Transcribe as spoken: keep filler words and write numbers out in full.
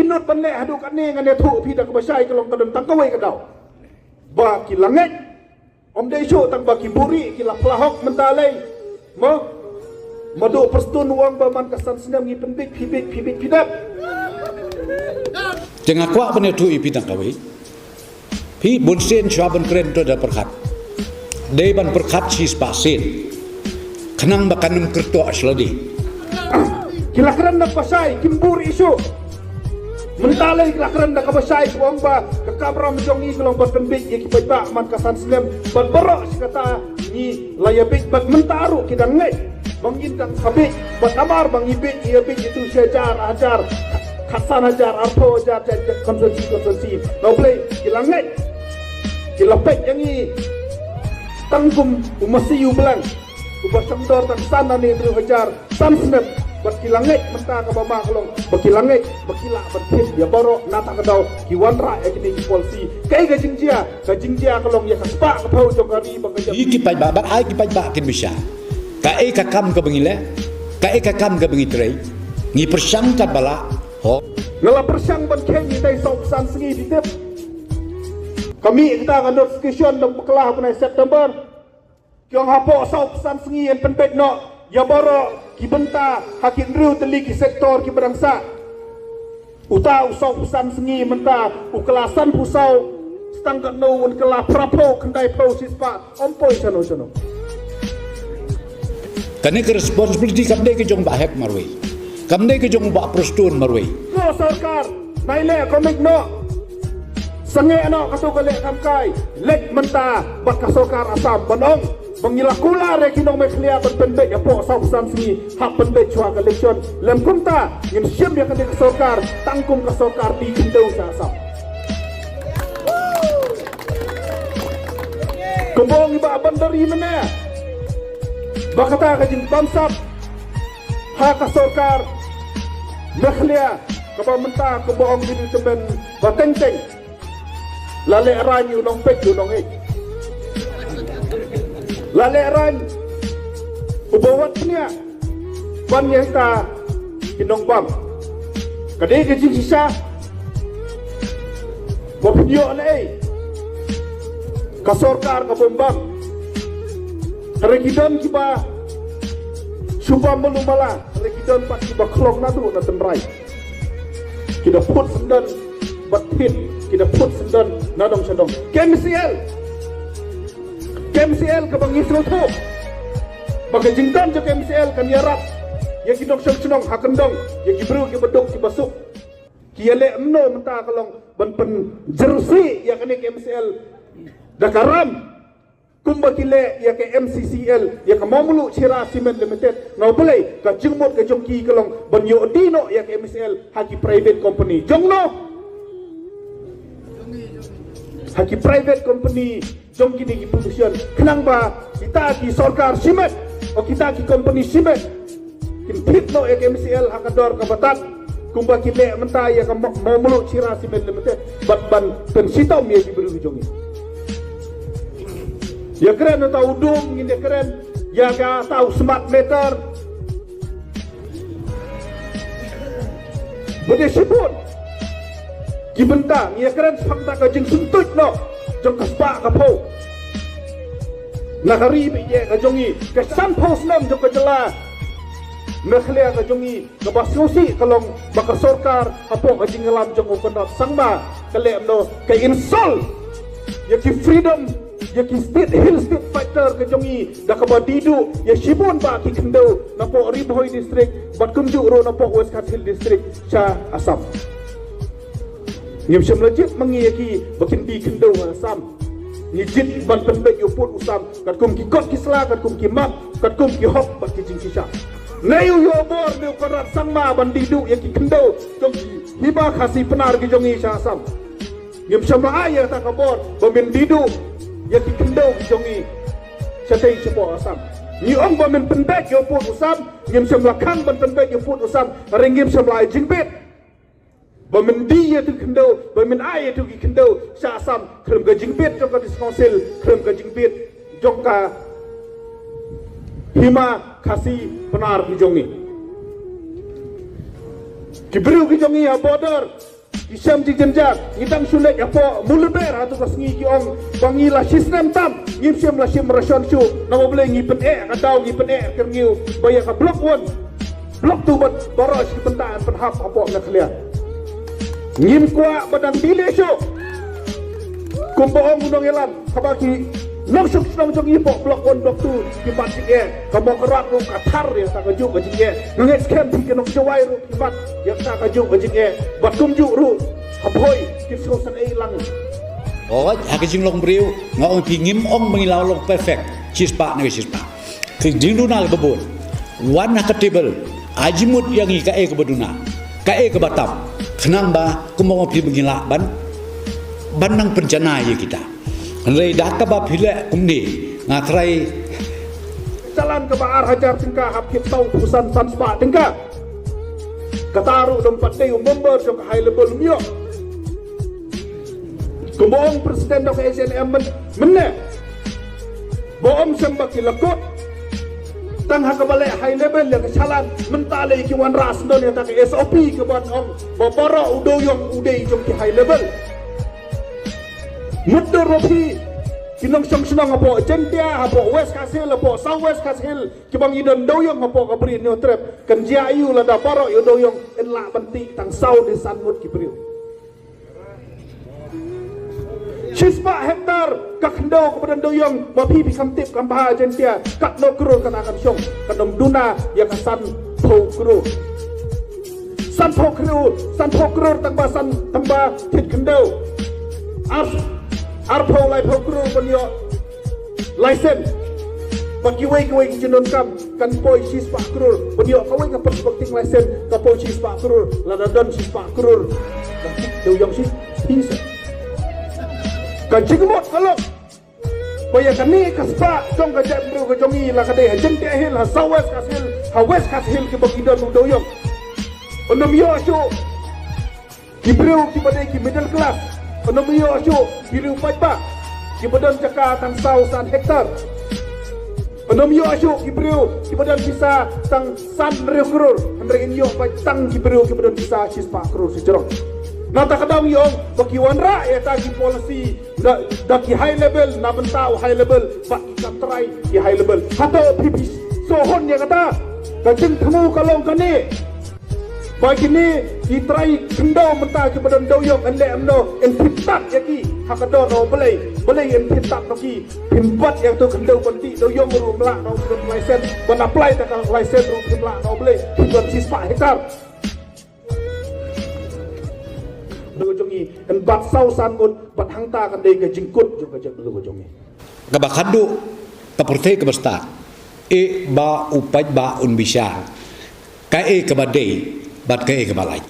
Nud ban leh haduh katne ngan ïathuh phi da kaba shai ka long ka don tang kawei ka daw. Ba ki la ngeit. Ym dei shuh tang ba ki buhrieh ki la pla hok mynta lei. Mo. Madu Prestone u ong ba man ka san snem ngi pynbeit phi beit phi beit phi dep. Te nga kwah ban ïathuh ïa phi tang kawei. Phi bun sien shuwa ban kren to da pyrkhat. Dei ban pyrkhat shispah sien. Khnang ba kan ym kyrtoh shladi. Ki la kren na ba shai kim buhrieh shuh. Mynta lei ki la kren da kaba shai ki ong ba ka kamram jong ngi ka long ban pynbeit ïa ki paidbah man ka san snem. Bad baroh shi katta ngi la ïa beit bad mynta ruh ki dang ngeit. Ba ngin dang sa beit bad namar ba ngi beit ïa beit ïa tu shi hajar hajar. Khatsan hajar arphew hajar jait jait konstituensi konstituensi. Na U Blei ki la ngeit. Ki la peit ïa ngi tang kum u masi u blang. Uba shong dor tang san lane hynriew hajar san snem. Bad ki la ngeit mynta kaba ma ka long ba ki la ngeit ba ki lah ban thied ïa baroh na kata ka daw ki wanrah ïa kine ki polisi. Kaei ka jingjia? Ka jingjia ka long ïa ka spah ka phew jong ka ri ba ka jam. Ïa ki paidbah bad ai ki paidbah kin bishar. Kaei ka kam kaba ngi leh? Kaei ka kam kaba ngi trei? Ngi pyrshang katba lah. Ho. Nga la pyrshang ban kheiñ ïa tai sawphew san sngi, phi tip. Ka mih kata ka notification da bakla ha u bnai September. Ki ong hapoh sawphew san sngi yn pynbeit noh ïa baroh ki bynta ha ki hynriew tylli ki sektor kiba dang sah. Uta u sawphew san sngi mynta u kylla sanphew saw, tang katno un kylla phraphew khyndaiphew shispah, ym poi shano shano. Kane ka responsibility kam dei ka jong Bah Hek marwei. Kam dei ka jong Bah Prestone marwei. Ko sorkar, nai leh commit noh. Sangeh noh kato ka leh kam kai. Leit mynta bad ka sorkar Assam ban ong ba ngi la kular ïa ki nong Meghalaya ban pynbeit hapoh sawphew san sngi, hap pynbeit shuwa ka election. Lym kumta ngin shim ïa kane ka sorkar tang kum ka sorkar die khyndew sha Assam. Kumba ong i Bah Bhandari mynne ba kata ka jingbamsap ha ka sorkar Meghalaya kaba mynta kumba ong i Bah Teng Teng. La lehraiñ u nongpeit u nongïeit. La lehraiñ uba wad pynïaid ban ïeng ka ki nongbam. Ka dei ka jingshisha ba pynïoh lei ka sorkar ka bym bam. Hynrei ki don kiba shu bam malu mala, hynrei ki don pat kiba khlong naduh na tynrai. Ki da phut syndon bad phit, ki da phut syndon na dong sha dong. K M C L, K M C L kaba ngi sngewthuh ba ka jingdon jong K M C L kan ïarap ïa ki nongshong shnong ha kyndong, ïa ki briew kiba duk kiba suk. Ki ïaleh mynno mynta ka long ban pynjyrsieh ïa kane K M C L da ka ram. Kumba ki leh ïa ka M C C L, ïa ka Mawmluh Chira Cement Limited, nga U Blei ka jingmut ka jong ki ka long ban ïoh die noh ïa ka M C L ha ki private company jong no, ha ki private company jong kine ki position. Khnang ba kita ki sorkar shimet, o kita ki company shimet, kin thied noh ïa ka M C L ha ka dor kaba tad. Kumba ki leh mynta ïa ka Mawmluh Chira Cement Limited bad ban pynshitom ïa ki briew ki jong ngi. Ïa kren uta u dum, ngin ïa kren ïa kata u smart meter. Bad ïa shibun ki bynta ngi ïa kren shaphang kata ka jingsyntuid noh jong ka spah ka phew na ka ri bad ïa ka jong ngi, ka sanphew snem jong ka jylla Meghalaya ka jong ngi. Kaba sngewsih ka long ba ka sorkar hapoh ka jingïalam jong u Conrad Sangma ka leh kumno, ka insult ïa ki freedom, ïa ki state, hill state fighter ka jong ngi da kaba die duh ïa shibun bah ki khyndew napoh Ri Bhoi District bad kumjuh ruh napoh West Khasi Hills District sha Assam. Ngim shym la jied ma ngi ïa ki ba kin die khyndew ha Assam. Ngi jied ban pynbeit ïa u pud u sam katkum ki kot ki sla, katkum ki map, katkum ki hok bad ki jingshisha. Ngi ïoh bor na u Conrad Sangma ban die duh ïa ki khyndew jong ki Hima Khasi Pnar ki jong ngi sha Assam. Ngim shym la ai ïa kata ka bor ba men die duh ïa ki khyndew ki jong ngi shatei shapoh Assam. Ngi ong ba men pynbeit ïa u pud u sam, ngim shym la khang ban pynbeit ïa u pud u sam, hynrei ngim shym la ai jingbit ba men die ïa tu khyndew, ba men ai ïa tu ki khyndew sha Assam khlem ka jingbit jong ka District Council, khlem ka jingbit jong ka Hima Khasi Pnar ki jong ngi. Ki briew ki jong ngi ha border, Ki shem jingjynjar, ngi dang shu leit hapoh Mawlynrei ha tu ka sngi ki ong ba ngi la shisnem tam, ngim shym la shim ration shuh, namar balei ngi pyneh ka daw, ngi pyneh ka rngiew, ba ïa ka block one, block two bad baroh shi bynta yn pynhap hapoh Meghalaya. Ngim kwah ba dang delay shuh. Kumba ong u nongïalam, haba ki nongshong shnong jong ngi hapoh block one, block two ki bat jingeh, ka Mawkyrwat ruh ka thar ïa kata kajuh ka jingeh. Nga ngeit skhem phi ki nong Jowai ruh ki bat ïa kata kajuh ka jingeh. Bad kumjuh ruh ha Bhoi kin sngewsynei lang. Oi, ha ka jinglong briew nga ong phi, ngim ong ba ngi la long perfect shispah ne shispah. Ka jingduna la ka bun. Wan ha ka table, ai jingmut ïa ngi kaei kaba duna, kaei kaba tam. Khnang ba kumba ong phi ba ngi lah ban, ban nang pynjanai ïa kita. Hynrei da kaba phi leh kumne, nga tharai. Challan kaba ar hajar tyngka hap kit saw phew san, san spah tyngka. Kata ruh dang pat dei u member jong ka high level um ïoh. Kumba ong president jong ka A C N M myn-, mynne, ba ym shem ba ki la kut. Tang ha kaba leh high level ïa ka challan, mynta lei ki wanrah sngewdon ïa kata ka S O P kaba ong ba baroh u dewïong u dei jong ki high level. Mutdur ba phi ki nongshong shnong hapoh Jaintia, hapoh West Khasi Hills, hapoh South West Khasi Hills, kiba ngi don dewïong hapoh ka Bri Hynñiewtrep, kan jia aiu lada baroh ïa u dewïong yn lah ban tih tang saw ne san ngut ki briew. Shispah hektar ka khyndew kaba don dewïong, ma phi phi kham tip kam bha Jaintia katno klur kata kan shong, kan ym duna ïa ka sanphew klur. Sanphew klur, sanphew klur tang ba san, tang ba thied khyndew. Ar, arphew laiphew klur ban ïoh license. Bad kiwei kiwei ki jingdonkam kan poi shispah klur. Ban ïoh kawei ka prospecting license ka poi shispah klur. Lada don shispah klur, kan tih dewïong shi, shi sa. Ka jingmut ka long ba ïa kane ka spah jong ka jaitbynriew ka jong ngi, la ka dei ha Jaintia Hills, ha South West Khasi Hills, ha West Khasi Hills kiba ki don u dewïong. Yn ym ïoh shuh ki briew kiba dei ki middle class. Yn ym ïoh shuh ki briew paidbah kiba don jaka tang saw san hektar. Yn ym ïoh shuh ki briew kiba don pisa tang san hynriew klur. Hynrei yn ïoh beit tang ki briew kiba don pisa shispah klur shajrong. Na kata ka daw ngi ong ba ki wanrah ïa kata ki policy da, da ki high level, na bynta u high level, bad ki kam trai ki high level. Hato phi phi sngewhun ïa kata? Ka jingthmu ka long kane. Ba kine ki trai khyndew mynta kiba don dewïong, yn leh kumno, yn thied tad ïa ki ha ka dor u Blei, Blei yn thied tad noh ki. Phim bat ïa kato khyndew ban tih dewïong ruh ym lah noh, ym don license, ban apply da ka license ruh phim lah noh, Blei, phim don shispah hektar. Dewïong jong ngi yn bat saw san ngut, bad hangta kan dei ka jingkut jong ka jaitbynriew jong ngi. Kaba khatduh, ka pyrthei kaba stad. Eh, ba u paidbah un bishar kaei kaba dei bad kaei kaba lait.